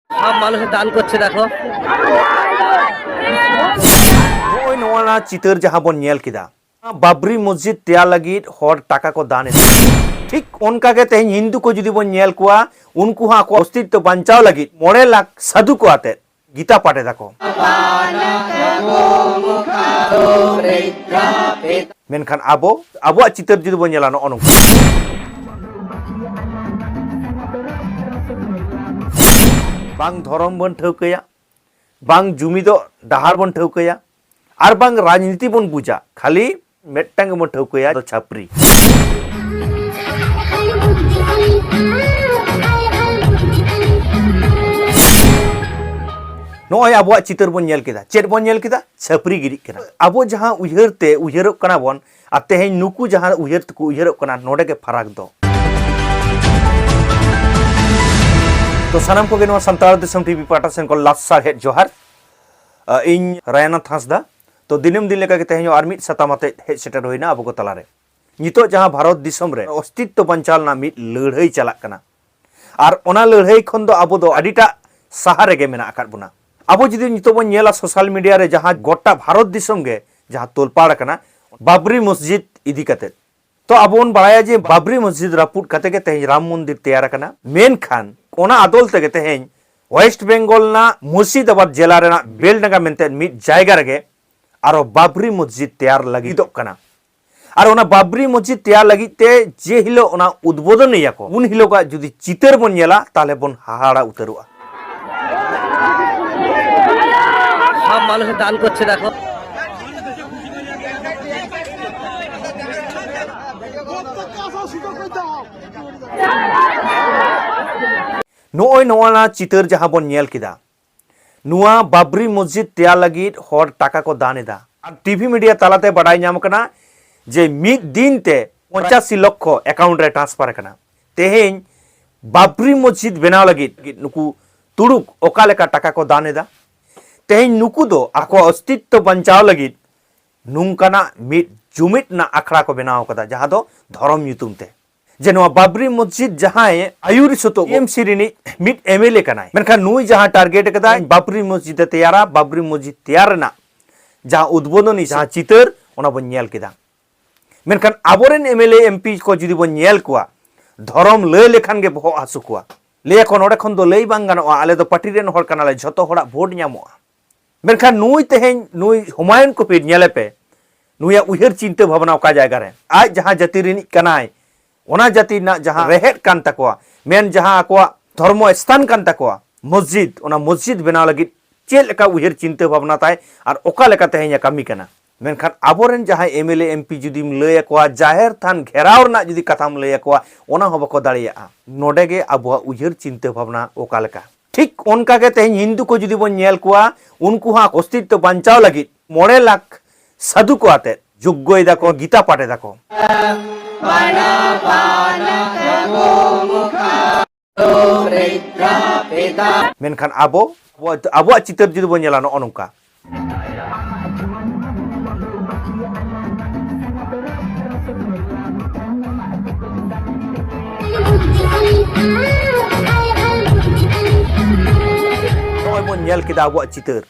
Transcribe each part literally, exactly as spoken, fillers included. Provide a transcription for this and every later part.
সব মানুষের দান করছে দেখো। ᱱᱚᱜᱼᱚᱭ ᱱᱚᱣᱟ ᱪᱤᱛᱟᱹᱨ ᱡᱟᱦᱟᱸ ᱵᱚᱱ ᱧᱮᱞ ᱠᱮᱫᱟ, ᱵᱟᱵᱨᱤ ᱢᱚᱥᱡᱤᱫ ᱛᱮᱭᱟᱨ ᱞᱟᱹᱜᱤᱫ ᱦᱚᱲ ᱴᱟᱠᱟ ᱠᱚ ᱫᱟᱱ ᱮᱫᱟ᱾ ᱴᱷᱤᱠ ᱚᱱᱠᱟ ᱜᱮ ᱛᱮᱦᱮᱧ ᱦᱤᱱᱫᱩ ᱠᱚ ᱡᱩᱫᱤ ᱵᱚᱱ ᱧᱮᱞ ᱠᱚᱣᱟ, ᱩᱱᱠᱩ ᱦᱚᱸ ᱟᱠᱚ ᱚᱥᱛᱤᱛᱛᱚ ᱵᱟᱧᱪᱟᱣ ᱞᱟᱹᱜᱤᱫ ᱢᱚᱬᱮ ᱞᱟᱠᱷ ᱥᱟᱹᱫᱷᱩ ᱠᱚ ᱟᱛᱮᱫ ᱜᱤᱛᱟ ᱯᱟᱴ ᱮᱫᱟ ᱠᱚ᱾ ᱢᱮᱱᱠᱷᱟᱱ ᱟᱵᱚ, ᱟᱵᱚᱣᱟᱜ ᱪᱤᱛᱟᱹᱨ ᱡᱩᱫᱤ ᱵᱚᱱ ᱧᱮᱞᱟ, ᱱᱚᱜᱼᱚ ᱱᱚᱝᱠᱟ᱾ ᱵᱟᱝ ᱫᱷᱚᱨᱚᱢ ᱵᱚᱱ ᱴᱷᱟᱹᱣᱠᱟᱹᱭᱟ, ᱵᱟᱝ ᱡᱩᱢᱤᱫᱚᱜ ᱰᱟᱦᱟᱨ ᱵᱚᱱ ᱴᱷᱟᱹᱣᱠᱟᱹᱭᱟ, ᱟᱨ ᱵᱟᱝ ᱨᱟᱡᱽᱱᱤᱛᱤ ᱵᱚᱱ ᱵᱩᱡᱟ, ᱠᱷᱟᱹᱞᱤ ᱢᱤᱫᱴᱟᱝ ᱜᱮᱵᱚᱱ ᱴᱷᱟᱹᱣᱠᱟᱹᱭᱟ, ᱫᱚ ᱪᱷᱟᱹᱯᱨᱤ᱾ ᱱᱚᱜᱼᱚᱭ ᱟᱵᱚᱣᱟᱜ ᱪᱤᱛᱟᱹᱨ ᱵᱚᱱ ᱧᱮᱞ ᱠᱮᱫᱟ᱾ ᱪᱮᱫ ᱵᱚᱱ ᱧᱮᱞ ᱠᱮᱫᱟ? ᱪᱷᱟᱹᱯᱨᱤ ᱜᱤᱨᱤᱜ ᱠᱟᱱᱟ᱾ ᱟᱵᱚ ᱡᱟᱦᱟᱸ ᱩᱭᱦᱟᱹᱨ ᱛᱮ ᱩᱭᱦᱟᱹᱨᱚᱜ ᱠᱟᱱᱟ ᱵᱚᱱ, ᱟᱨ ᱛᱮᱦᱮᱧ ᱱᱩᱠᱩ ᱡᱟᱦᱟᱸ ᱩᱭᱦᱟᱹᱨ ᱛᱮᱠᱚ ᱩᱭᱦᱟᱹᱨᱚᱜ ᱠᱟᱱᱟ, ᱱᱚᱰᱮ ᱜᱮ ᱯᱷᱟᱨᱟᱠ ᱫᱚ᱾ ᱛᱚ ᱥᱟᱱᱟᱢ ᱠᱚᱜᱮ ᱱᱚᱣᱟ ᱥᱟᱱᱛᱟᱲ ᱫᱤᱥᱚᱢ ᱴᱤᱵᱷᱤ ᱯᱟᱦᱴᱟ ᱥᱮᱱ ᱠᱷᱚᱱ ᱞᱟᱥ ᱥᱟᱨᱦᱮᱫ ᱡᱚᱦᱟᱨ᱾ ᱟ, ᱤᱧ ᱨᱟᱭᱟᱱᱟᱛᱷ ᱦᱟᱸᱥᱫᱟ᱾ ᱛᱚ ᱫᱤᱱᱟᱹᱢ ᱫᱤᱱ ᱞᱮᱠᱟ ᱜᱮ ᱛᱮᱦᱮᱧ ᱦᱚᱸ ᱟᱨ ᱢᱤᱫ ᱥᱟᱛᱟᱢ ᱟᱛᱮ ᱦᱮᱡ ᱥᱮᱴᱮᱨ ᱦᱩᱭᱱᱟ ᱟᱵᱚ ᱠᱚ ᱛᱟᱞᱟᱨᱮ᱾ ᱱᱤᱛᱚᱜ ᱡᱟᱦᱟᱸ ᱵᱷᱟᱨᱚᱛ ᱫᱤᱥᱚᱢ ᱨᱮ ᱚᱥᱛᱤᱛᱛᱚ ᱵᱟᱧᱪᱟᱣ ᱨᱮᱱᱟᱜ ᱢᱤᱫ ᱞᱟᱹᱲᱦᱟᱹᱭ ᱪᱟᱞᱟᱜ ᱠᱟᱱᱟ, ᱟᱨ ᱚᱱᱟ ᱞᱟᱹᱲᱦᱟᱹᱭ ᱠᱷᱚᱱ ᱫᱚ ᱟᱵᱚ ᱫᱚ ᱟᱹᱰᱤᱴᱟᱜ ᱥᱟᱦᱟ ᱨᱮᱜᱮ ᱢᱮᱱᱟᱜ ᱟᱠᱟᱫ ᱵᱚᱱᱟ᱾ ᱟᱵᱚ ᱡᱩᱫᱤ ᱱᱤᱛᱚᱜ ᱵᱚᱱ ᱧᱮᱞᱟ ᱥᱳᱥᱟᱞ ᱢᱤᱰᱤᱭᱟ ᱨᱮ, ᱡᱟᱦᱟᱸ ᱜᱚᱴᱟ ᱵᱷᱟᱨᱚᱛ ᱫᱤᱥᱚᱢ ᱜᱮ ᱡᱟᱦᱟᱸ ᱛᱳᱞᱯᱟᱲ ᱟᱠᱟᱱᱟ ᱵᱟᱵᱨᱤ ᱢᱚᱥᱡᱤᱫ ᱤᱫᱤ ᱠᱟᱛᱮᱫ᱾ ᱛᱚ ᱟᱵᱚ ᱵᱚᱱ ᱵᱟᱲᱟᱭᱟ ᱡᱮ ᱵᱟᱵᱨᱤ ᱢᱚᱥᱡᱤᱫ ᱨᱟᱹᱯᱩᱫ ᱠᱟᱛᱮ ᱜᱮ ᱛᱮᱦᱮᱧ ᱨᱟᱢ ᱢᱚᱱᱫᱤᱨ ᱛᱮᱭᱟᱨ ᱟᱠᱟᱱᱟ᱾ ᱢᱮᱱᱠᱷᱟᱱ ᱚᱱᱟ ᱟᱫᱚᱞ ᱛᱮᱜᱮ ᱛᱮᱦᱮᱧ ᱳᱭᱮᱥᱴ ᱵᱮᱝᱜᱚᱞ ᱨᱮᱱᱟᱜ ᱢᱩᱨᱥᱤᱫᱟᱵᱟᱫ ᱡᱮᱞᱟ ᱨᱮᱱᱟᱜ ᱵᱮᱞᱰᱟᱸᱜᱟ ᱢᱮᱱᱛᱮ ᱢᱤᱫ ᱡᱟᱭᱜᱟ ᱨᱮᱜᱮ ᱟᱨᱚ ᱵᱟᱵᱨᱤ ᱢᱚᱥᱡᱤᱫ ᱛᱮᱭᱟᱨ ᱞᱟᱹᱜᱤᱫᱚᱜ ᱠᱟᱱᱟ᱾ ᱟᱨ ᱚᱱᱟ ᱵᱟᱵᱨᱤ ᱢᱚᱥᱡᱤᱫ ᱛᱮᱭᱟᱨ ᱞᱟᱹᱜᱤᱫ ᱛᱮ ᱡᱮ ᱦᱤᱞᱳᱜ ᱚᱱᱟ ᱩᱫᱵᱳᱫᱚᱱ ᱮᱭᱟ ᱠᱚ, ᱩᱱ ᱦᱤᱞᱳᱜᱟᱜ ᱡᱩᱫᱤ ᱪᱤᱛᱟᱹᱨ ᱵᱚᱱ ᱧᱮᱞᱟ, ᱛᱟᱦᱞᱮ ᱵᱚᱱ ᱦᱟᱦᱟᱲᱟ ᱩᱛᱟᱹᱨᱚᱜᱼᱟ᱾ সব মানুষের দান করছে দেখো। ᱱᱚᱜᱼᱚᱭ ᱱᱚᱣᱟ ᱪᱤᱛᱟᱹᱨ ᱡᱟᱦᱟᱸ ᱵᱚᱱ ᱧᱮᱞ ᱠᱮᱫᱟ, ᱱᱚᱣᱟ ᱵᱟᱵᱨᱤ ᱢᱚᱥᱡᱤᱫ ᱛᱮᱭᱟᱨ ᱞᱟᱹᱜᱤᱫ ᱦᱚᱲ ᱴᱟᱠᱟ ᱠᱚ ᱫᱟᱱ ᱮᱫᱟ᱾ ᱟᱨ ᱴᱤᱵᱷᱤ ᱢᱤᱰᱤᱭᱟ ᱛᱟᱞᱟᱛᱮ ᱵᱟᱰᱟᱭ ᱧᱟᱢ ᱟᱠᱟᱱᱟ ᱡᱮ ᱢᱤᱫ ᱫᱤᱱ ᱛᱮ ᱯᱚᱸᱪᱟᱥᱤ ᱞᱚᱠᱠᱷᱚ ᱮᱠᱟᱣᱩᱱᱴ ᱨᱮ ᱴᱨᱟᱱᱥᱯᱷᱟᱨ ᱟᱠᱟᱱᱟ᱾ ᱛᱮᱦᱮᱧ ᱵᱟᱵᱨᱤ ᱢᱚᱥᱡᱤᱫ ᱵᱮᱱᱟᱣ ᱞᱟᱹᱜᱤᱫ ᱱᱩᱠᱩ ᱛᱩᱲᱩᱠ ᱚᱠᱟ ᱞᱮᱠᱟ ᱴᱟᱠᱟ ᱠᱚ ᱫᱟᱱ ᱮᱫᱟ? ᱛᱮᱦᱮᱧ ᱱᱩᱠᱩ ᱫᱚ ᱟᱠᱚᱣᱟᱜ ᱚᱥᱛᱤᱛᱛᱚ ᱵᱟᱧᱪᱟᱣ ᱞᱟᱹᱜᱤᱫ ᱱᱚᱝᱠᱟᱱᱟᱜ ᱢᱤᱫ ᱡᱩᱢᱤᱫ ᱨᱮᱱᱟᱜ ᱟᱠᱷᱲᱟ ᱠᱚ ᱵᱮᱱᱟᱣ ᱟᱠᱟᱫᱟ, ᱡᱟᱦᱟᱸ ᱫᱚ ᱫᱷᱚᱨᱚᱢ ᱧᱩᱛᱩᱢ ᱛᱮ᱾ ᱡᱮ ᱱᱚᱣᱟ ᱵᱟᱵᱨᱤ ᱢᱚᱥᱡᱤᱫ ᱡᱟᱦᱟᱸᱭ ᱟᱹᱭᱩᱨᱤ ᱥᱚᱛᱚ ᱴᱤ ᱮᱢ ᱥᱤ ᱨᱤᱱᱤᱡ ᱢᱤᱫ ᱮᱢ ᱮᱞ ᱮ ᱠᱟᱱᱟᱭ, ᱢᱮᱱᱠᱷᱟᱱ ᱱᱩᱭ ᱡᱟᱦᱟᱸ ᱴᱟᱨᱜᱮᱴ ᱟᱠᱟᱫᱟᱭ ᱵᱟᱵᱨᱤ ᱢᱚᱥᱡᱤᱫ ᱮ ᱛᱮᱭᱟᱨᱟ, ᱵᱟᱵᱨᱤ ᱢᱚᱥᱡᱤᱫ ᱛᱮᱭᱟᱨ ᱨᱮᱱᱟᱜ ᱡᱟᱦᱟᱸ ᱩᱫᱵᱳᱫᱚᱱᱤ, ᱡᱟᱦᱟᱸ ᱪᱤᱛᱟᱹᱨ, ᱚᱱᱟ ᱵᱚᱱ ᱧᱮᱞ ᱠᱮᱫᱟ᱾ ᱢᱮᱱᱠᱷᱟᱱ ᱟᱵᱚᱨᱮᱱ M L A M P ᱠᱚ ᱡᱩᱫᱤ ᱵᱚᱱ ᱧᱮᱞ ᱠᱚᱣᱟ, ᱫᱷᱚᱨᱚᱢ ᱞᱟᱹᱭ ᱞᱮᱠᱷᱟᱱ ᱜᱮ ᱵᱚᱦᱚᱜ ᱦᱟᱹᱥᱩ ᱠᱚᱣᱟ᱾ ᱞᱟᱹᱭ ᱟᱠᱚ, "ᱱᱚᱰᱮ ᱠᱷᱚᱱ ᱫᱚ ᱞᱟᱹᱭ ᱵᱟᱝ ᱜᱟᱱᱚᱜᱼᱟ, ᱟᱞᱮ ᱫᱚ ᱯᱟᱨᱴᱤ ᱨᱮᱱ ᱦᱚᱲ ᱠᱟᱱᱟᱞᱮ, ᱡᱷᱚᱛᱚ ᱦᱚᱲᱟᱜ ᱵᱷᱳᱴ ᱧᱟᱢᱚᱜᱼᱟ᱾" ᱢᱮᱱᱠᱷᱟᱱ ᱱᱩᱭ ᱛᱮᱦᱮᱧ, ᱱᱩᱭ ᱦᱩᱢᱟᱭᱩᱱ ᱠᱚᱵᱤᱨ, ᱧᱮᱞᱮ ᱯᱮ, ᱱᱩᱭᱟᱜ ᱩᱭᱦᱟᱹᱨ ᱪᱤᱱᱛᱟᱹ ᱵᱷᱟᱵᱽᱱᱟ ᱚᱠᱟ ᱡᱟᱭᱜᱟ ᱨᱮ? ᱟᱡ ᱡᱟᱦᱟᱸ ᱡᱟᱹᱛᱤ ᱨᱤᱱᱤᱡ ᱠᱟᱱᱟᱭ, ᱚᱱᱟ ᱡᱟᱹᱛᱤ ᱨᱮᱱᱟᱜ ᱡᱟᱦᱟᱸ ᱨᱮᱦᱮᱫ ᱠᱟᱱ ᱛᱟᱠᱚᱣᱟ, ᱢᱮᱱ ᱡᱟᱦᱟᱸ ᱟᱠᱚᱣᱟᱜ ᱫᱷᱚᱨᱢᱚ ᱥᱛᱷᱟᱱ ᱠᱟᱱ ᱛᱟᱠᱚᱣᱟ, ᱢᱚᱥᱡᱤᱫ, ᱚᱱᱟ ᱢᱚᱥᱡᱤᱫ ᱵᱮᱱᱟᱣ ᱞᱟᱹᱜᱤᱫ ᱪᱮᱫ ᱞᱮᱠᱟ ᱩᱭᱦᱟᱹᱨ ᱪᱤᱱᱛᱟᱹ ᱵᱷᱟᱵᱽᱱᱟ ᱛᱟᱭ ᱟᱨ ᱚᱠᱟ ᱞᱮᱠᱟ ᱛᱮᱦᱮᱧ ᱮ ᱠᱟᱹᱢᱤ ᱠᱟᱱᱟ? ᱢᱮᱱᱠᱷᱟᱱ ᱟᱵᱚᱨᱮᱱ ᱡᱟᱦᱟᱸᱭ M L A, M P ᱡᱩᱫᱤᱢ ᱞᱟᱹᱭ ᱟᱠᱚᱣᱟ, ᱡᱟᱦᱮᱨ ᱛᱷᱟᱱ ᱜᱷᱮᱨᱟᱣ ᱨᱮᱱᱟᱜ ᱡᱩᱫᱤ ᱠᱟᱛᱷᱟᱢ ᱞᱟᱹᱭ ᱟᱠᱚᱣᱟ, ᱚᱱᱟ ᱦᱚᱸ ᱵᱟᱠᱚ ᱫᱟᱲᱮᱭᱟᱜᱼᱟ᱾ ᱱᱚᱰᱮ ᱜᱮ ᱟᱵᱚᱣᱟᱜ ᱩᱭᱦᱟᱹᱨ ᱪᱤᱱᱛᱟᱹ ᱵᱷᱟᱵᱽᱱᱟ ᱚᱠᱟ ᱞᱮᱠᱟ? ᱴᱷᱤᱠ ᱚᱱᱠᱟ ᱜᱮ ᱛᱮᱦᱮᱧ ᱦᱤᱱᱫᱩ ᱠᱚ ᱡᱩᱫᱤ ᱵᱚᱱ ᱧᱮᱞ ᱠᱚᱣᱟ, ᱩᱱᱠᱩ ᱦᱚᱸ ᱚᱥᱛᱤᱛᱛᱚ ᱵᱟᱧᱪᱟᱣ ᱞᱟᱹᱜᱤᱫ ᱢᱚᱬᱮ ᱞᱟᱠᱷ ᱥᱟᱹᱫᱷᱩ ᱠᱚ ᱟᱛᱮ ᱡᱳᱜᱽᱜᱚᱭ ᱫᱟᱠᱚ, ᱜᱤᱛᱟ ᱯᱟᱴᱷ ᱮᱫᱟᱠᱚ᱾ ᱢᱮᱱᱠᱷᱟᱱ ᱟᱵᱚ, ᱟᱵᱚᱣᱟᱜ, ᱟᱵᱚᱣᱟᱜ ᱪᱤᱛᱟᱹᱨ ᱡᱩᱫᱤ ᱵᱚᱱ ᱧᱮᱞᱟ, ᱱᱚᱜᱼᱚ ᱱᱚᱝᱠᱟ᱾ ᱱᱚᱜᱼᱚᱭ ᱵᱚᱱ ᱧᱮᱞ ᱠᱮᱫᱟ ᱟᱵᱚᱣᱟᱜ ᱪᱤᱛᱟᱹᱨ᱾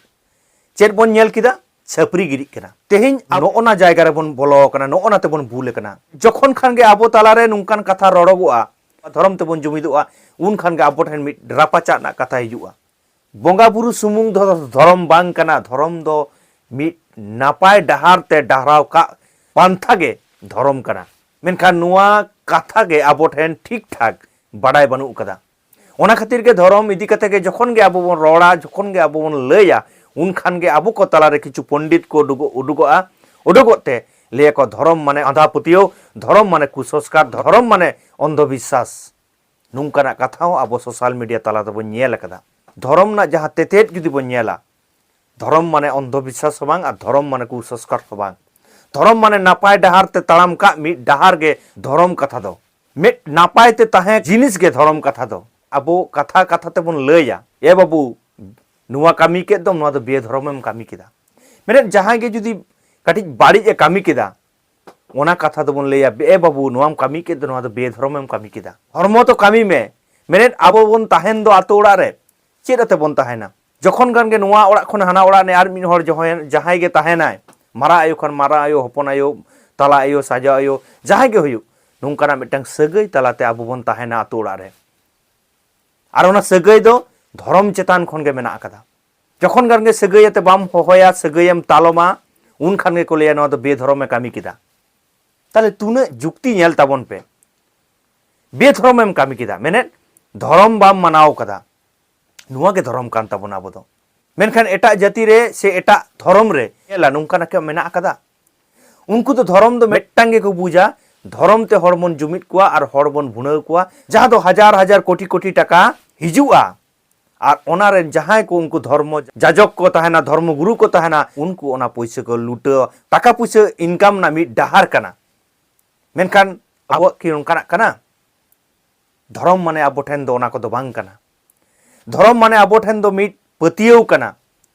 ᱪᱮᱫ ᱵᱚᱱ ᱧᱮᱞ ᱠᱮᱫᱟ? ᱪᱷᱟᱹᱯᱨᱤ ᱜᱤᱨᱤᱜ ᱠᱟᱱᱟ᱾ ᱛᱮᱦᱮᱧ ᱱᱚᱜᱼᱚ ᱱᱟ ᱡᱟᱭᱜᱟ ᱨᱮᱵᱚᱱ ᱵᱚᱞᱚ ᱟᱠᱟᱱᱟ, ᱱᱚᱜᱼᱚ ᱱᱟ ᱛᱮᱵᱚᱱ ᱵᱷᱩᱞ ᱟᱠᱟᱱᱟ᱾ ᱡᱚᱠᱷᱚᱱ ᱠᱷᱟᱱ ᱜᱮ ᱟᱵᱚ ᱛᱟᱞᱟᱨᱮ ᱱᱚᱝᱠᱟᱱ ᱠᱟᱛᱷᱟ ᱨᱚᱲᱚᱜᱚᱜᱼᱟ, ᱫᱷᱚᱨᱚᱢ ᱛᱮᱵᱚᱱ ᱡᱩᱢᱤᱫᱚᱜᱼᱟ, ᱩᱱ ᱠᱷᱟᱱ ᱜᱮ ᱟᱵᱚ ᱴᱷᱮᱱ ᱢᱤᱫ ᱨᱟᱯᱟᱪᱟᱜ ᱨᱮᱱᱟᱜ ᱠᱟᱛᱷᱟ ᱦᱤᱡᱩᱜᱼᱟ᱾ ᱵᱚᱸᱜᱟ ᱵᱩᱨᱩ ᱥᱩᱢᱩᱝ ᱫᱚ ᱫᱷᱚᱨᱚᱢ ᱵᱟᱝ ᱠᱟᱱᱟ, ᱫᱷᱚᱨᱚᱢ ᱫᱚ ᱢᱤᱫ ᱱᱟᱯᱟᱭ ᱰᱟᱦᱟᱨ ᱛᱮ ᱰᱟᱦᱨᱟᱣ ᱠᱟᱜ ᱯᱟᱱᱛᱷᱟ ᱜᱮ ᱫᱷᱚᱨᱚᱢ ᱠᱟᱱᱟ᱾ ᱢᱮᱱᱠᱷᱟᱱ ᱱᱚᱣᱟ ᱠᱟᱛᱷᱟ ᱜᱮ ᱟᱵᱚ ᱴᱷᱮᱱ ᱴᱷᱤᱠ ᱴᱷᱟᱠ ᱵᱟᱰᱟᱭ ᱵᱟᱹᱱᱩᱜ ᱠᱟᱫᱟ᱾ ᱚᱱᱟ ᱠᱷᱟᱹᱛᱤᱨ ᱜᱮ ᱫᱷᱚᱨᱚᱢ ᱤᱫᱤ ᱠᱟᱛᱮ ᱜᱮ ᱡᱚᱠᱷᱚᱱ ᱜᱮ ᱟᱵᱚ ᱵᱚᱱ ᱨᱚᱲᱟ, ᱡᱚᱠᱷᱚᱱ ᱜᱮ ᱟᱵᱚ ᱵᱚᱱ ᱞᱟᱹᱭᱟ, ᱩᱱ ᱠᱷᱟᱱ ᱜᱮ ᱟᱵᱚ ᱠᱚ ᱛᱟᱞᱟᱨᱮ ᱠᱤᱪᱷᱩ ᱯᱚᱱᱰᱤᱛ ᱠᱚ ᱩᱰᱩᱠᱚᱜ, ᱩᱰᱩᱠᱚᱜᱼᱟ, ᱩᱰᱩᱠᱚᱜ ᱛᱮ ᱞᱟᱹᱭᱟᱠᱚ, "ᱫᱷᱚᱨᱚᱢ ᱢᱟᱱᱮ ᱟᱸᱫᱷᱟ ᱯᱟᱹᱛᱭᱟᱹᱣ, ᱫᱷᱚᱨᱚᱢ ᱢᱟᱱᱮ ᱠᱩᱥᱚᱝᱥᱠᱟᱨ, ᱫᱷᱚᱨᱚᱢ ᱢᱟᱱᱮ ᱚᱱᱫᱷᱚ ᱵᱤᱥᱥᱟᱥ᱾" ᱱᱚᱝᱠᱟᱱᱟᱜ ᱠᱟᱛᱷᱟ ᱦᱚᱸ ᱟᱵᱚ ᱥᱳᱥᱟᱞ ᱢᱤᱰᱤᱭᱟ ᱛᱟᱞᱟ ᱛᱮᱵᱚᱱ ᱧᱮᱞ ᱟᱠᱟᱫᱟ᱾ ᱫᱷᱚᱨᱚᱢ ᱨᱮᱱᱟᱜ ᱡᱟᱦᱟᱸ ᱛᱮᱛᱮᱫ ᱡᱩᱫᱤ ᱵᱚᱱ ᱧᱮᱞᱟ, ᱫᱷᱚᱨᱚᱢ ᱢᱟᱱᱮ ᱚᱱᱫᱷᱚ ᱵᱤᱥᱥᱟᱥ ᱦᱚᱸ ᱵᱟᱝ ᱟᱨ ᱫᱷᱚᱨᱚᱢ ᱢᱟᱱᱮ ᱠᱩᱥᱚᱝᱥᱠᱟᱨ ᱦᱚᱸ ᱵᱟᱝ᱾ ᱫᱷᱚᱨᱚᱢ ᱢᱟᱱᱮ ᱱᱟᱯᱟᱭ ᱰᱟᱦᱟᱨ ᱛᱮ ᱛᱟᱲᱟᱢ ᱠᱟᱜ ᱢᱤᱫ ᱰᱟᱦᱟᱨ ᱜᱮ ᱫᱷᱚᱨᱚᱢ ᱠᱟᱛᱷᱟ ᱫᱚ᱾ ᱢᱤᱫ ᱱᱟᱯᱟᱭ ᱛᱮ ᱛᱟᱦᱮᱸ ᱡᱤᱱᱤᱥ ᱜᱮ ᱫᱷᱚᱨᱚᱢ ᱠᱟᱛᱷᱟ ᱫᱚ᱾ ᱟᱵᱚ ᱠᱟᱛᱷᱟ ᱠᱟᱛᱷᱟ ᱛᱮᱵᱚᱱ ᱞᱟᱹᱭᱟ, "ᱮ ᱵᱟᱹᱵᱩ, ᱱᱚᱣᱟ ᱠᱟᱹᱢᱤ ᱠᱮᱫ ᱫᱚᱢ, ᱱᱚᱣᱟ ᱫᱚ ᱵᱮᱫᱷᱚᱨᱚᱢᱮᱢ ᱠᱟᱹᱢᱤ ᱠᱮᱫᱟ᱾" ᱢᱮᱱᱮᱫ ᱡᱟᱦᱟᱸᱭ ᱜᱮ ᱡᱩᱫᱤ ᱠᱟᱹᱴᱤᱡ ᱵᱟᱹᱲᱤᱡ ᱮ ᱠᱟᱹᱢᱤ ᱠᱮᱫᱟ, ᱚᱱᱟ ᱠᱟᱛᱷᱟ ᱫᱚᱵᱚᱱ ᱞᱟᱹᱭᱟ, "ᱮ ᱵᱟᱹᱵᱩ, ᱱᱚᱣᱟᱢ ᱠᱟᱹᱢᱤ ᱠᱮᱫ ᱫᱚ, ᱱᱚᱣᱟ ᱫᱚ ᱵᱮᱫᱷᱚᱨᱚᱢᱮᱢ ᱠᱟᱹᱢᱤ ᱠᱮᱫᱟ᱾ ᱫᱷᱚᱨᱢᱚ ᱛᱚ ᱠᱟᱹᱢᱤ ᱢᱮ, ᱢᱮᱱᱮᱫ ᱟᱵᱚ ᱵᱚᱱ ᱛᱟᱦᱮᱱ ᱫᱚ ᱟᱛᱳ ᱚᱲᱟᱜ ᱨᱮ, ᱪᱮᱫ ᱟᱛᱮ ᱵᱚᱱ ᱛᱟᱦᱮᱱᱟ? ᱡᱚᱠᱷᱚᱱ ᱜᱟᱱ ᱜᱮ ᱱᱚᱣᱟ ᱚᱲᱟᱜ ᱠᱷᱚᱱ ᱦᱟᱱᱟ ᱚᱲᱟᱜ ᱨᱤᱱᱤᱡ ᱟᱨ ᱢᱤᱫ ᱦᱚᱲ ᱡᱟᱦᱟᱸᱭ ᱡᱟᱦᱟᱸᱭ ᱜᱮ ᱛᱟᱦᱮᱱᱟᱭ, ᱢᱟᱨᱟᱝ ᱟᱭᱳ ᱠᱷᱟᱱ ᱢᱟᱨᱟᱝ ᱟᱭᱳ, ᱦᱚᱯᱚᱱ ᱟᱭᱳ, ᱛᱟᱞᱟ ᱟᱭᱳ, ᱥᱟᱡᱟᱣ ᱟᱭᱳ, ᱡᱟᱦᱟᱸᱭ ᱜᱮ ᱦᱩᱭᱩᱜ, ᱱᱚᱝᱠᱟᱱᱟᱜ ᱢᱤᱫᱴᱟᱝ ᱥᱟᱹᱜᱟᱹᱭ ᱛᱟᱞᱟᱛᱮ ᱟᱵᱚ ᱵᱚᱱ ᱛᱟᱦᱮᱱᱟ ᱟᱛᱳ ᱚᱲᱟᱜ ᱨᱮ᱾ ᱟᱨ ᱚᱱᱟ ᱥᱟᱹᱜᱟᱹᱭ ᱫᱚ ᱫᱷᱚᱨᱚᱢ ᱪᱮᱛᱟᱱ ᱠᱷᱚᱱ ᱜᱮ ᱢᱮᱱᱟᱜ ᱟᱠᱟᱫᱟ᱾ ᱡᱚᱠᱷᱚᱱ ᱜᱟᱱ ᱜᱮ ᱥᱟᱹᱜᱟᱹᱭ ᱟᱛᱮ ᱵᱟᱢ ᱦᱚᱦᱚᱭᱟ, ᱥᱟᱹᱜᱟᱹᱭᱮᱢ ᱛᱟᱞᱚᱢᱟ, ᱩᱱ ᱠᱷᱟᱱ ᱜᱮᱠᱚ ᱞᱟᱹᱭᱟ, 'ᱱᱚᱣᱟ ᱫᱚ ᱵᱮᱫᱷᱚᱨᱚᱢᱮ ᱠᱟᱹᱢᱤ ᱠᱮᱫᱟ᱾ ᱛᱟᱦᱞᱮ ᱛᱩᱱᱟᱹᱜ ᱡᱩᱠᱛᱤ ᱧᱮᱞ ᱛᱟᱵᱚᱱ ᱯᱮ᱾ ᱵᱮᱫᱷᱚᱨᱚᱢᱮᱢ ᱠᱟᱹᱢᱤ ᱠᱮᱫᱟ, ᱢᱮᱱᱮᱫ ᱫᱷᱚᱨᱚᱢ ᱵᱟᱢ ᱢᱟᱱᱟᱣ ᱠᱟᱫᱟ᱾ ᱱᱚᱣᱟ ᱜᱮ ᱫᱷᱚᱨᱚᱢ ᱠᱟᱱ ᱛᱟᱵᱚᱱᱟ ᱟᱵᱚ ᱫᱚ᱾ ᱢᱮᱱᱠᱷᱟᱱ ᱮᱴᱟᱜ ᱡᱟᱹᱛᱤ ᱨᱮ ᱥᱮ ᱮᱴᱟᱜ ᱫᱷᱚᱨᱚᱢ ᱨᱮ ᱧᱮᱞᱟ, ᱱᱚᱝᱠᱟᱱᱟᱜ ᱠᱤ ᱢᱮᱱᱟᱜ ᱟᱠᱟᱫᱟ? ᱩᱱᱠᱩ ᱫᱚ ᱫᱷᱚᱨᱚᱢ ᱫᱚ ᱢᱤᱫᱴᱟᱝ ᱜᱮᱠᱚ ᱵᱩᱡᱟ, ᱫᱷᱚᱨᱚᱢ ᱛᱮ ᱦᱚᱲ ᱵᱚᱱ ᱡᱩᱢᱤᱫ ᱠᱚᱣᱟ ᱟᱨ ᱦᱚᱲ ᱵᱚᱱ ᱵᱷᱩᱱᱟᱹᱣ ᱠᱚᱣᱟ, ᱡᱟᱦᱟᱸ ᱫᱚ ᱦᱟᱡᱟᱨ ᱦᱟᱡᱟᱨ ᱠᱳᱴᱤ ᱠᱳᱴᱤ ᱴᱟᱠᱟ ᱦᱤᱡᱩᱜᱼᱟ᱾ ᱟᱨ ᱚᱱᱟ ᱨᱮᱱ ᱡᱟᱦᱟᱸᱭ ᱠᱚ ᱩᱱᱠᱩ ᱫᱷᱚᱨᱢᱚ ᱡᱟᱡᱚᱠ ᱠᱚ ᱛᱟᱦᱮᱱᱟ, ᱫᱷᱚᱨᱢᱚ ᱜᱩᱨᱩ ᱠᱚ ᱛᱟᱦᱮᱱᱟ, ᱩᱱᱠᱩ ᱚᱱᱟ ᱯᱩᱭᱥᱟᱹ ᱠᱚ ᱞᱩᱴᱟᱹᱣᱟ᱾ ᱴᱟᱠᱟ ᱯᱩᱭᱥᱟᱹ ᱤᱱᱠᱟᱢ ᱨᱮᱱᱟᱜ ᱢᱤᱫ ᱰᱟᱦᱟᱨ ᱠᱟᱱᱟ᱾ ᱢᱮᱱᱠᱷᱟᱱ ᱟᱵᱚᱣᱟᱜ ᱠᱤ ᱚᱱᱠᱟᱱᱟᱜ ᱠᱟᱱᱟ? ᱫᱷᱚᱨᱚᱢ ᱢᱟᱱᱮ ᱟᱵᱚ ᱴᱷᱮᱱ ᱫᱚ ᱚᱱᱟ ᱠᱚᱫᱚ ᱵᱟᱝ ᱠᱟᱱᱟ᱾ ᱫᱷᱚᱨᱚᱢ ᱢᱟᱱᱮ ᱟᱵᱚ ᱴᱷᱮᱱ ᱫᱚ ᱢᱤᱫ ᱯᱟᱹᱛᱭᱟᱹᱣ ᱠᱟᱱᱟ᱾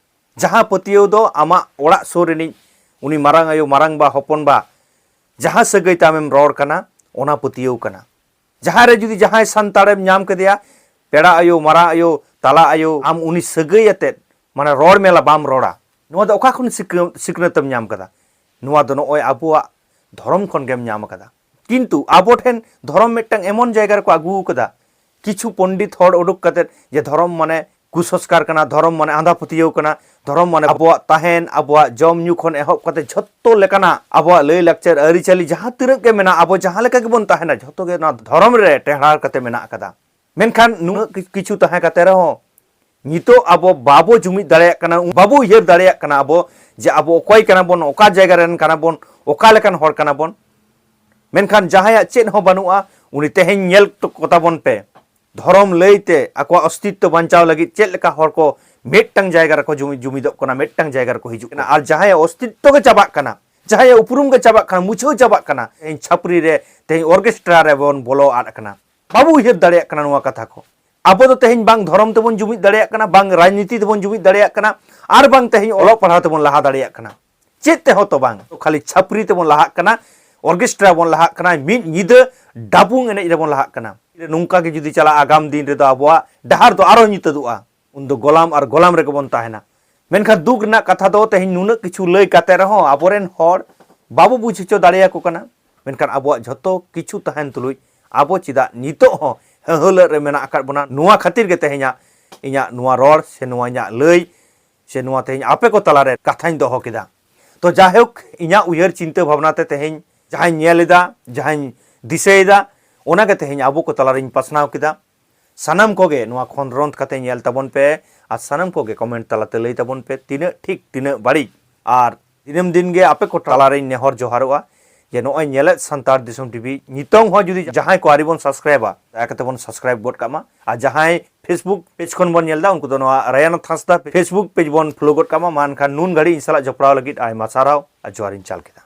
ᱡᱟᱦᱟᱸ ᱯᱟᱹᱛᱭᱟᱹᱣ ᱫᱚ ᱟᱢᱟᱜ ᱚᱲᱟᱜ ᱥᱩᱨ ᱨᱤᱱᱤᱡ ᱩᱱᱤ ᱢᱟᱨᱟᱝ ᱟᱭᱳ, ᱢᱟᱨᱟᱝ ᱵᱟ, ᱦᱚᱯᱚᱱ ᱵᱟ, ᱡᱟᱦᱟᱸ ᱥᱟᱹᱜᱟᱹᱭ ᱛᱟᱢᱮᱢ ᱨᱚᱲ ᱠᱟᱱᱟ, ᱚᱱᱟ ᱯᱟᱹᱛᱭᱟᱹᱣ ᱠᱟᱱᱟ᱾ ᱡᱟᱦᱟᱸ ᱨᱮ ᱡᱩᱫᱤ ᱡᱟᱦᱟᱸᱭ ᱥᱟᱱᱛᱟᱲᱮᱢ ᱧᱟᱢ ᱠᱮᱫᱮᱭᱟ, ᱯᱮᱲᱟ ᱟᱭᱳ, ᱢᱟᱨᱟᱝ ᱟᱭᱳ, ᱛᱟᱞᱟ ᱟᱭᱳ, ᱟᱢ ᱩᱱᱤ ᱥᱟᱹᱜᱟᱹᱭ ᱟᱛᱮᱫ ᱢᱟᱱᱮ ᱨᱚᱲ ᱢᱮᱞᱟ ᱵᱟᱢ ᱨᱚᱲᱟ, ᱱᱚᱣᱟ ᱫᱚ ᱚᱠᱟ ᱠᱷᱚᱱ ᱥᱤᱠᱷᱱᱟᱹ-, ᱥᱤᱠᱷᱱᱟᱹᱛᱮᱢ ᱧᱟᱢ ᱠᱟᱫᱟ? ᱱᱚᱣᱟ ᱫᱚ ᱱᱚᱜᱼᱚᱭ ᱟᱵᱚᱣᱟᱜ ᱫᱷᱚᱨᱚᱢ ᱠᱷᱚᱱ ᱜᱮᱢ ᱧᱟᱢ ᱠᱟᱫᱟ᱾ ᱠᱤᱱᱛᱩ ᱟᱵᱚ ᱴᱷᱮᱱ ᱫᱷᱚᱨᱚᱢ ᱢᱤᱫᱴᱟᱝ ᱮᱢᱚᱱ ᱡᱟᱭᱜᱟ ᱨᱮᱠᱚ ᱟᱹᱜᱩ ᱠᱟᱫᱟ, ᱠᱤᱪᱷᱩ ᱯᱚᱱᱰᱤᱛ ᱦᱚᱲ ᱩᱰᱩᱠ ᱠᱟᱛᱮᱫ ᱡᱮ ᱫᱷᱚᱨᱚᱢ ᱢᱟᱱᱮ ᱠᱩᱥᱚᱝᱥᱠᱟᱨ ᱠᱟᱱᱟ, ᱫᱷᱚᱨᱚᱢ ᱢᱟᱱᱮ ᱟᱸᱫᱷᱟ ᱯᱟᱹᱛᱭᱟᱹᱣ ᱠᱟᱱᱟ, ᱫᱷᱚᱨᱚᱢ ᱢᱟᱱᱮ ᱟᱵᱚᱣᱟᱜ ᱛᱟᱦᱮᱱ, ᱟᱵᱚᱣᱟᱜ ᱡᱚᱢ ᱧᱩ ᱠᱷᱚᱱ ᱮᱦᱚᱵ ᱠᱟᱛᱮ ᱡᱷᱚᱛᱚ ᱞᱮᱠᱟᱱᱟᱜ ᱟᱵᱚᱣᱟᱜ ᱞᱟᱹᱭ ᱞᱟᱠᱪᱟᱨ ᱟᱹᱨᱤᱪᱟᱹᱞᱤ ᱡᱟᱦᱟᱸ ᱛᱤᱱᱟᱹᱜ ᱜᱮ ᱢᱮᱱᱟᱜᱼᱟ, ᱟᱵᱚ ᱡᱟᱦᱟᱸ ᱞᱮᱠᱟ ᱜᱮᱵᱚᱱ ᱛᱟᱦᱮᱱᱟ, ᱡᱷᱚᱛᱚ ᱜᱮ ᱱᱚᱣᱟ ᱫᱷᱚᱨᱚᱢ ᱨᱮ ᱴᱮᱦᱟᱲ ᱠᱟᱛᱮ ᱢᱮᱱᱟᱜ ᱟᱠᱟᱫᱟ᱾ ᱢᱮᱱᱠᱷᱟᱱ ᱱᱩᱱᱟᱹᱜ ᱠᱤ-, ᱠᱤᱪᱷᱩ ᱛᱟᱦᱮᱸ ᱠᱟᱛᱮ ᱨᱮᱦᱚᱸ ᱱᱤᱛᱚᱜ ᱟᱵᱚ ᱵᱟᱵᱚ ᱡᱩᱢᱤᱫ ᱫᱟᱲᱮᱭᱟᱜ ᱠᱟᱱᱟ, ᱵᱟᱵᱚ ᱩᱭᱦᱟᱹᱨ ᱫᱟᱲᱮᱭᱟᱜ ᱠᱟᱱᱟ ᱟᱵᱚ ᱡᱮ ᱟᱵᱚ ᱚᱠᱚᱭ ᱠᱟᱱᱟ ᱵᱚᱱ, ᱚᱠᱟ ᱡᱟᱭᱜᱟ ᱨᱮᱱ ᱠᱟᱱᱟ ᱵᱚᱱ, ᱚᱠᱟ ᱞᱮᱠᱟᱱ ᱦᱚᱲ ᱠᱟᱱᱟ ᱵᱚᱱ᱾ ᱢᱮᱱᱠᱷᱟᱱ ᱡᱟᱦᱟᱸᱭᱟᱜ ᱪᱮᱫ ᱦᱚᱸ ᱵᱟᱹᱱᱩᱜᱼᱟ, ᱩᱱᱤ ᱛᱮᱦᱮᱧ ᱧᱮᱞ ᱠᱚᱛᱟ ᱵᱚᱱ ᱯᱮ, ᱫᱷᱚᱨᱚᱢ ᱞᱟᱹᱭᱛᱮ ᱟᱠᱚᱣᱟᱜ ᱚᱥᱛᱤᱛᱛᱚ ᱵᱟᱧᱪᱟᱣ ᱞᱟᱹᱜᱤᱫ ᱪᱮᱫ ᱞᱮᱠᱟ ᱦᱚᱲ ᱠᱚ ᱢᱤᱫᱴᱟᱝ ᱡᱟᱭᱜᱟ ᱨᱮᱠᱚ ᱡᱩᱢᱤ-, ᱡᱩᱢᱤᱫᱚᱜ ᱠᱟᱱᱟ, ᱢᱤᱫᱴᱟᱝ ᱡᱟᱭᱜᱟ ᱨᱮᱠᱚ ᱦᱤᱡᱩᱜ ᱠᱟᱱᱟ᱾ ᱟᱨ ᱡᱟᱦᱟᱸᱭᱟᱜ ᱚᱥᱛᱤᱛᱛᱚ ᱜᱮ ᱪᱟᱵᱟᱜ ᱠᱟᱱᱟ, ᱡᱟᱦᱟᱸᱭᱟᱜ ᱩᱯᱨᱩᱢ ᱜᱮ ᱪᱟᱵᱟᱜ ᱠᱟᱱᱟ, ᱢᱩᱪᱷᱟᱹᱣ ᱪᱟᱵᱟᱜ ᱠᱟᱱᱟ, ᱛᱮᱦᱮᱧ ᱪᱷᱟᱹᱯᱨᱤ ᱨᱮ, ᱛᱮᱦᱮᱧ ᱚᱨᱠᱮᱥᱴᱨᱟ ᱨᱮᱵᱚᱱ ᱵᱚᱞᱚ ᱟᱫ ᱠᱟᱱᱟ᱾ ᱵᱟᱵᱚ ᱩᱭᱦᱟᱹᱨ ᱫᱟᱲᱮᱭᱟᱜ ᱠᱟᱱᱟ ᱱᱚᱣᱟ ᱠᱟᱛᱷᱟ ᱠᱚ᱾ ᱟᱵᱚ ᱫᱚ ᱛᱮᱦᱮᱧ ᱵᱟᱝ ᱫᱷᱚᱨᱚᱢ ᱛᱮᱵᱚᱱ ᱡᱩᱢᱤᱫ ᱫᱟᱲᱮᱭᱟᱜ ᱠᱟᱱᱟ, ᱵᱟᱝ ᱨᱟᱡᱽᱱᱤᱛᱤ ᱛᱮᱵᱚᱱ ᱡᱩᱢᱤᱫ ᱫᱟᱲᱮᱭᱟᱜ ᱠᱟᱱᱟ, ᱟᱨ ᱵᱟᱝ ᱛᱮᱦᱮᱧ ᱚᱞᱚᱜ ᱯᱟᱲᱦᱟᱣ ᱛᱮᱵᱚᱱ ᱞᱟᱦᱟ ᱫᱟᱲᱮᱭᱟᱜ ᱠᱟᱱᱟ᱾ ᱪᱮᱫ ᱛᱮᱦᱚᱸ ᱛᱚ ᱵᱟᱝ, ᱠᱷᱟᱹᱞᱤ ᱪᱷᱟᱹᱯᱨᱤ ᱛᱮᱵᱚᱱ ᱞᱟᱦᱟᱜ ᱠᱟᱱᱟ᱾ ᱚᱨᱠᱮᱥᱴᱨᱟ ᱵᱚᱱ ᱞᱟᱦᱟᱜ ᱠᱟᱱᱟ, ᱢᱤᱫ ᱧᱤᱫᱟᱹ ᱰᱟᱵᱩᱝ ᱮᱱᱮᱡ ᱨᱮᱵᱚᱱ ᱞᱟᱦᱟᱜ ᱠᱟᱱᱟ᱾ ᱱᱚᱝᱠᱟ ᱜᱮ ᱡᱩᱫᱤ ᱪᱟᱞᱟᱜᱼᱟ, ᱟᱜᱟᱢ ᱫᱤᱱ ᱨᱮᱫᱚ ᱟᱵᱚᱣᱟᱜ ᱰᱟᱦᱟᱨ ᱫᱚ ᱟᱨᱚ ᱧᱩᱛᱟᱹᱛᱚᱜᱼᱟ᱾ ᱩᱱᱫᱚ ᱜᱚᱞᱟᱢ ᱟᱨ ᱜᱚᱞᱟᱢ ᱨᱮᱜᱮ ᱵᱚᱱ ᱛᱟᱦᱮᱱᱟ᱾ ᱢᱮᱱᱠᱷᱟᱱ ᱫᱩᱠ ᱨᱮᱱᱟᱜ ᱠᱟᱛᱷᱟ ᱫᱚ, ᱛᱮᱦᱮᱧ ᱱᱩᱱᱟᱹᱜ ᱠᱤᱪᱷᱩ ᱞᱟᱹᱭ ᱠᱟᱛᱮ ᱨᱮᱦᱚᱸ ᱟᱵᱚᱨᱮᱱ ᱦᱚᱲ ᱵᱟᱵᱚ ᱵᱩᱡᱽ ᱦᱚᱪᱚ ᱫᱟᱲᱮᱭᱟᱠᱚ ᱠᱟᱱᱟ᱾ ᱢᱮᱱᱠᱷᱟᱱ ᱟᱵᱚᱣᱟᱜ ᱡᱷᱚᱛᱚ ᱠᱤᱪᱷᱩ ᱛᱟᱦᱮᱱ ᱛᱩᱞᱩᱡ ᱟᱵᱚ ᱪᱮᱫᱟᱜ ᱱᱤᱛᱚᱜ ᱦᱚᱸ ᱦᱟᱹᱦᱟᱹᱞᱟᱹᱜ ᱨᱮ ᱢᱮᱱᱟᱜ ᱟᱠᱟᱫ ᱵᱚᱱᱟ? ᱱᱚᱣᱟ ᱠᱷᱟᱹᱛᱤᱨ ᱜᱮ ᱛᱮᱦᱮᱧᱟᱜ ᱤᱧᱟᱹᱜ ᱱᱚᱣᱟ ᱨᱚᱲ ᱥᱮ ᱱᱚᱣᱟ ᱤᱧᱟᱹᱜ ᱞᱟᱹᱭ ᱥᱮ ᱱᱚᱣᱟ ᱛᱮᱦᱮᱧ ᱟᱯᱮ ᱠᱚ ᱛᱟᱞᱟᱨᱮ ᱠᱟᱛᱷᱟᱧ ᱫᱚᱦᱚ ᱠᱮᱫᱟ᱾ ᱛᱚ ᱡᱟᱭᱦᱳᱠ, ᱤᱧᱟᱹᱜ ᱩᱭᱦᱟᱹᱨ ᱪᱤᱱᱛᱟᱹ ᱵᱷᱟᱵᱽᱱᱟ ᱛᱮ ᱛᱮᱦᱮᱧ ᱡᱟᱦᱟᱸᱧ ᱧᱮᱞ ᱮᱫᱟ, ᱡᱟᱦᱟᱸᱧ ᱫᱤᱥᱟᱹᱭᱮᱫᱟ, ᱚᱱᱟᱜᱮ ᱛᱮᱦᱮᱧ ᱟᱵᱚ ᱠᱚ ᱛᱟᱞᱟᱨᱤᱧ ᱯᱟᱥᱱᱟᱣ ᱠᱮᱫᱟ᱾ ᱥᱟᱱᱟᱢ ᱠᱚᱜᱮ ᱱᱚᱣᱟ ᱠᱷᱚᱸᱫᱽᱨᱚᱸᱫᱽ ᱠᱟᱛᱮ ᱧᱮᱞ ᱛᱟᱵᱚᱱ ᱯᱮ ᱟᱨ ᱥᱟᱱᱟᱢ ᱠᱚᱜᱮ ᱠᱚᱢᱮᱱᱴ ᱛᱟᱞᱟᱛᱮ ᱞᱟᱹᱭ ᱛᱟᱵᱚᱱ ᱯᱮ ᱛᱤᱱᱟᱹᱜ ᱴᱷᱤᱠ ᱛᱤᱱᱟᱹᱜ ᱵᱟᱹᱲᱤᱡ᱾ ᱟᱨ ᱫᱤᱱᱟᱹᱢ ᱫᱤᱱ ᱜᱮ ᱟᱯᱮ ᱠᱚ ᱛᱟᱞᱟᱨᱤᱧ ᱱᱮᱦᱚᱨ ᱡᱚᱦᱟᱨᱚᱜᱼᱟ ᱡᱮ ᱱᱚᱜᱼᱚᱭ ᱧᱮᱞᱮᱫ ᱥᱟᱱᱛᱟᱲ ᱫᱤᱥᱚᱢ ᱴᱤᱵᱷᱤ ᱱᱤᱛᱚᱝ ᱦᱚᱸ ᱡᱩᱫᱤ ᱡᱟᱦᱟᱸᱭ ᱠᱚ ᱟᱹᱣᱨᱤ ᱵᱚᱱ ᱥᱟᱵᱥᱠᱨᱟᱭᱤᱵᱟ, ᱫᱟᱭᱟ ᱠᱟᱛᱮ ᱵᱚᱱ ᱥᱟᱵᱥᱠᱨᱟᱭᱤᱵ ᱜᱚᱫ ᱠᱟᱜ ᱢᱟ᱾ ᱟᱨ ᱡᱟᱦᱟᱸᱭ ᱯᱷᱮᱥᱵᱩᱠ ᱯᱮᱡᱽ ᱠᱷᱚᱱ ᱵᱚᱱ ᱧᱮᱞ ᱮᱫᱟ, ᱩᱱᱠᱩ ᱫᱚ ᱱᱚᱣᱟ ᱨᱟᱭᱟᱱᱟᱛᱷ ᱦᱟᱸᱥᱫᱟ ᱯᱷᱮᱥᱵᱩᱠ ᱯᱮᱡᱽ ᱵᱚᱱ ᱯᱷᱚᱞᱳ ᱜᱚᱫ ᱠᱟᱜ ᱢᱟ᱾ ᱢᱟ ᱮᱱᱠᱷᱟᱱ ᱱᱩᱱ ᱜᱷᱟᱹᱲᱤᱡ ᱤᱧ ᱥᱟᱞᱟᱜ ᱡᱚᱯᱲᱟᱣ ᱞᱟᱹᱜᱤᱫ ᱟᱭᱢᱟ ᱥᱟᱨᱦᱟᱣ ᱟᱨ ᱡᱚᱦᱟᱨᱤᱧ ᱪᱟᱞ ᱠᱮᱫᱟ᱾